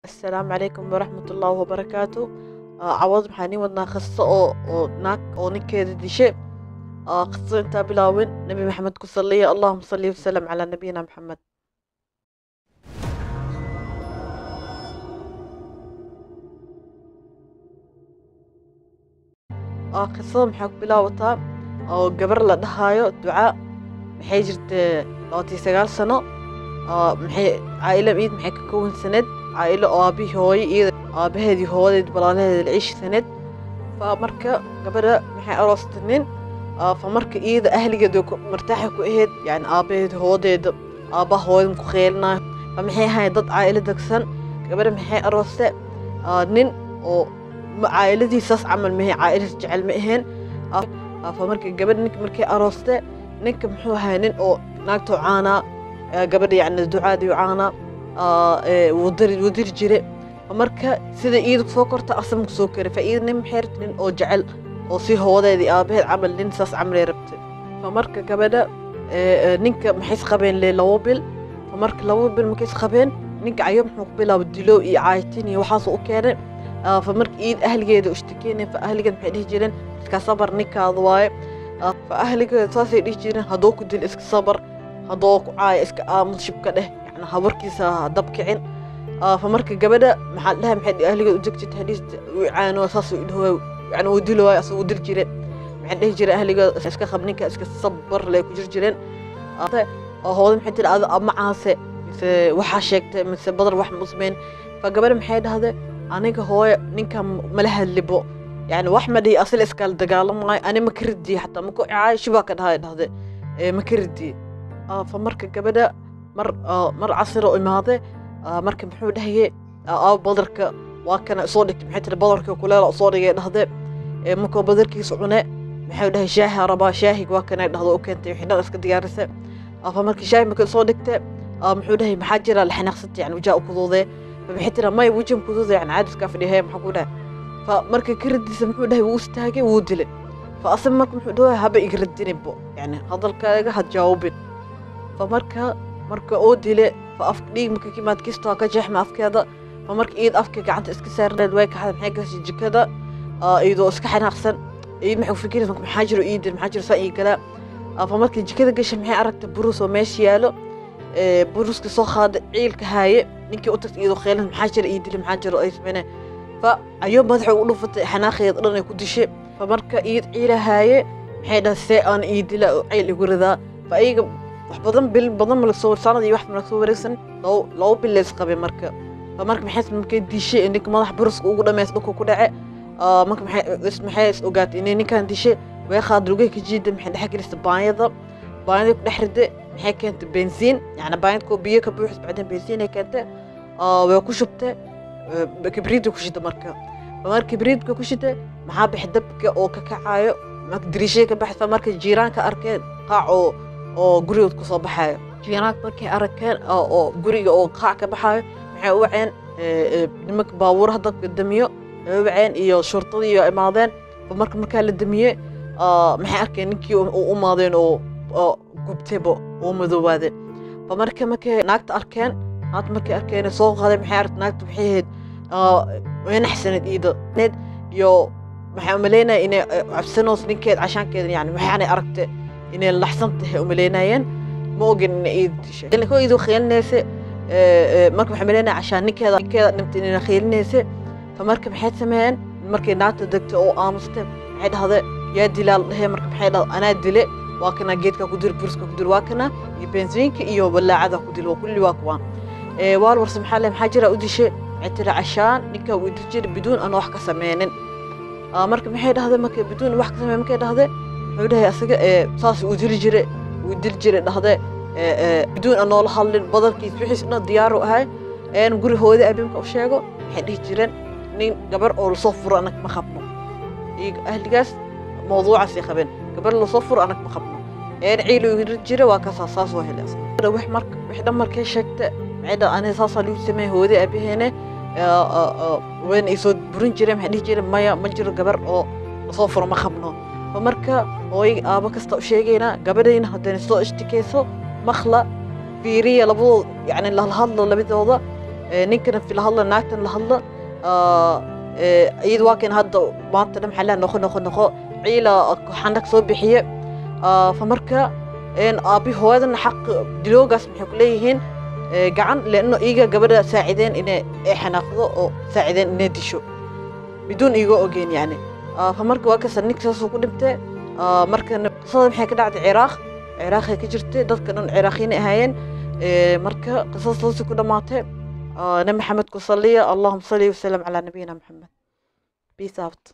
Asalaamu calaykum waraxmatullaahi wabarakaatu. Cawad maxaa niin wadnaa qiso oo naag oo ninkeeda dishe. Qiso intaa bilaawin Nabi Maxamed ku saliya, allahuma salli wasalam calaa nabiyina Maxamed. Qisada maxaa ku bilaawataa oo gabar la dhahaayo Ducaa, maxay jirtay 29 sano. Maxay caa'ilo iid maxay ka kowan sanad caa'ilo oo aabihii hooyo iyada aabaheedii hooyadeed walaalaheeda la ciishi sanad. Fa marka gabadha maxay aroostay nin. Fa marka iyada ahligeed martaaxa ku ahayd, yani aabaheed hooyadeeda aabaha hooyadan ku qeylinayo. Fa maxay ahayd dad caa'ilo degsan. Gabadha maxay aroostay nin oo caa'iladiisaas camal mahe, caa'iladiis jecel ma ahayn. Fa marka gabadha ninka markay aroostay, ninka muxuu ahaa nin oo naagtoo caanaa gabadha, yacni ducaadii caanaa wuu diri jire. Marka sida iyada kusoo korta asama kusoo kore. Fa iyada nin maxay rabtay nin oo jecel oo si hooyadeedii aabaheed camal, nin saas camal ay rabtay. Fa marka gabadha ninka maxay isqabeen lee 2 bil. Fa marka 2 bil markay isqabeen, ninka ayo muxuu ku bilaabay dilo iyo caayitiin iyo waxaas u keenay. Fa marka iyada ahligeeda u ishtakeenay. Fa ahligeed maxay dhihi jireen, iska sabar ninkaada waaye. Fa ahligeeda saasay dhihi jireen, hadduu ku dilo iska sabar, hadduu ku caayo iska aamus, shibka dheh, yacni habarkiisa dab kicin. Fa marka gabadha maxaa la dhahay, maxay ahligeed u degtay hadhiis u caano saas u dhaho, yacni uu dilo waaye, asagu dil jire. Maxay dhihi jireen ahligeed, iska qab ninka, iska sabar lay ku jir jireen. Hooda maxay tiri, ada ma caase mise waxaa sheegtay mise badar wax ma usmeyn? Fa gabadha maxay dhahday, aniga hooyo ninka mala hadlibo, yani wax ma dhihi, asila iskala dagaalamaayo, ani ma ka ridiye, xataa ma ku caayo, shibaa ka dhahay dhahde, ma ka ridiye. Fa marka gabadha mar casiro imaade. Marka muxuu dhahaye, aaw badarka waa kana soo dhigtay. Maxay tiri, badarka kuleela soo dhigay dhahde. Markuu badarkiisa cune maxay dhahay, shaahi rabaa, shaahig waa kana dhahdo u keentay, wixii dhan iska diyaarisay. Fa markii shaahi markii soo dhigtay muxuu dhahay, maxaa jira la xanaaqsantay, yani wajaa u kuduudee? Fa maxay tiri, maya wajin kuduude, yani caadi iskaa fadhiya, maxaa ku dhahay? Fa marka ka raddiisa muxuu dhahay, wuu istaagay, wuu dilay. Fa asaga marka muxuu dhahay, haba iga radinaybo, yani hadalkaaga ha jawaabin. Fa marka oo dile, fa afka dhiig marka ka imaad kistoo ka jeexma afkeeda. Fa marka iyada afka gacanta iska saarneed way kaxday, maxay gashay jikada iyadoo iska xanaaqsan. Iyad maxay ku fikiraysa, maxaa jiro ii dil, maxaa jiro saa ii galaa? Fa markii jikada gashay maxay aragtay burus oo meesha yaalo. Buruska soo qaaday, ciilka haaye, ninkii u tagtay iyadoo kheylan, maxaa jira ii dili, maxaa jiro ay sameyne? Fa ayuu madaxa ugu dhufatay, xanaaqeeda dhan ay ku dishay. Fa marka iyad ciila haaye maxay dhahay, see aan ii dila oo ciil igu ridaa? Fa iyaga wax badan bil badan ma lasoo sanad iyo wax ma lasoo wareegsan, 2 bil la isqabay. Marka fa marka maxay markay dishay ninka madax buruska ugu dhameys dhulka ku dhace. Marka maxay is ogaatay inay ninkan dishay, way qaad lugaha ka jiiday, maxay dhex gelisay baanyada, baanyada ku dhex riday, maxay keentay benziin, yacni baanyada koo biyo ka buuxis, bacdeen benziin ay keentay, way ku shubtay, kibriidka ku shitay. Marka marka kibriidka ku shitay maxaa bixi dabka oo ka kacayo, marka dariishay ka baxay. Marka jiiraanka arkeen qaac oo gurigood kusoo baxayo. Jiiraanka markay arkeen oo guriga oo qaac ka baxayo, maxay u waceen nimanka baabuuraha dabka damiyo ay u waceen iyo shurtadii iyo imaadeen. Marka markaa la damiyey maxay arkeen ninkii u imaadeen oo gubtayba oo madoobaaday. Fa marka markay naagta arkeen, naagta markay arkeen soo qaaday, maxay aragtay naagta waxay ahayd way naxsaneed iida iyo maxay umaleynaya inay cabsanoos ninkeed cashaankeeda, yani waxaanay aragtay inay laxsan tahay umaleynayeen, ma ogin inay iida dishay ko iidu kheylinaysa. Marka waxay umaleynaya cashaan ninkeeda dhintay inay kheylinaysa. Fa marka maxay sameeyeen, markay naagta degtay oo aamustay maxay dhahday, yaa dilaa la dhahay? Marka maxay dhahday, anaa dile, waa kana geedka ku dil, buriska ku dil, waa kana iyo benziinka iyo walaacada ku dil, waa kulli waa kuwaan. Waal warse maxaa le, maxaa jira u dishay? Maxay tiri, cashaan ninka uu dil jiray biduun aan wax ka sameynin. Marka maxay dhahday, marka biduun wax ka sameyn markay dhahday, muxuu dhahay asaga, saas uu dili jiray, uu dil jiray dhahday, biduun aan noola hadlin, badarkiis wixiis dhan diyaar u ahay. Guri hooyada aabe marka u sheego maxay dhihi jireen, nin gabar oo lasoo furo anag ma qabno. Iyaga ahligaas mawduucaasay qabeen, gabar lasoo furo anag ma qabno, ciil uu jira waa kasaa saas oo helay. Wax marka wix dhan markay sheegtay maxay dhahay, aniga saasaa lagu sameeyey hooyada aabaheene wayna ay soo burin jireen, maxay dhihi jireen, maya ma jiro gabar oo lasoo furo ma qabno. Fa marka hooyo aabo kasta u sheegaynaa, gabadhayna haddayna soo ishtikayso maqla, fiiriya labadooda, yacni lala hadlo labadooda. Ninkana fi la hadla, naagtan la hadla. Iyada waa kan hadda maanta dhan maxaa laha noqo noqo noqo ciila xanag soo bixiye. Fa marka aabi hooyadana xaq diloogaas maxay ku leeyihiin gacan, leanno iyaga gabadha saacideen inay ay xanaaqdo oo saacideen inay disho biduun iiga ogeyn yani. Fa marka waa kasa ninka saasuu ku dhintay. Marka qisada maxay ka dhacday Ciraaq, Ciraaqay ka jirtay, dadka dhan Ciraaqiyiin ahaayeen. Marka qisada saasay ku dhammaatay. Nabi Maxamed ku saliya, allahuma salli wasalam calaa nabiyina Maxamed. Peace out.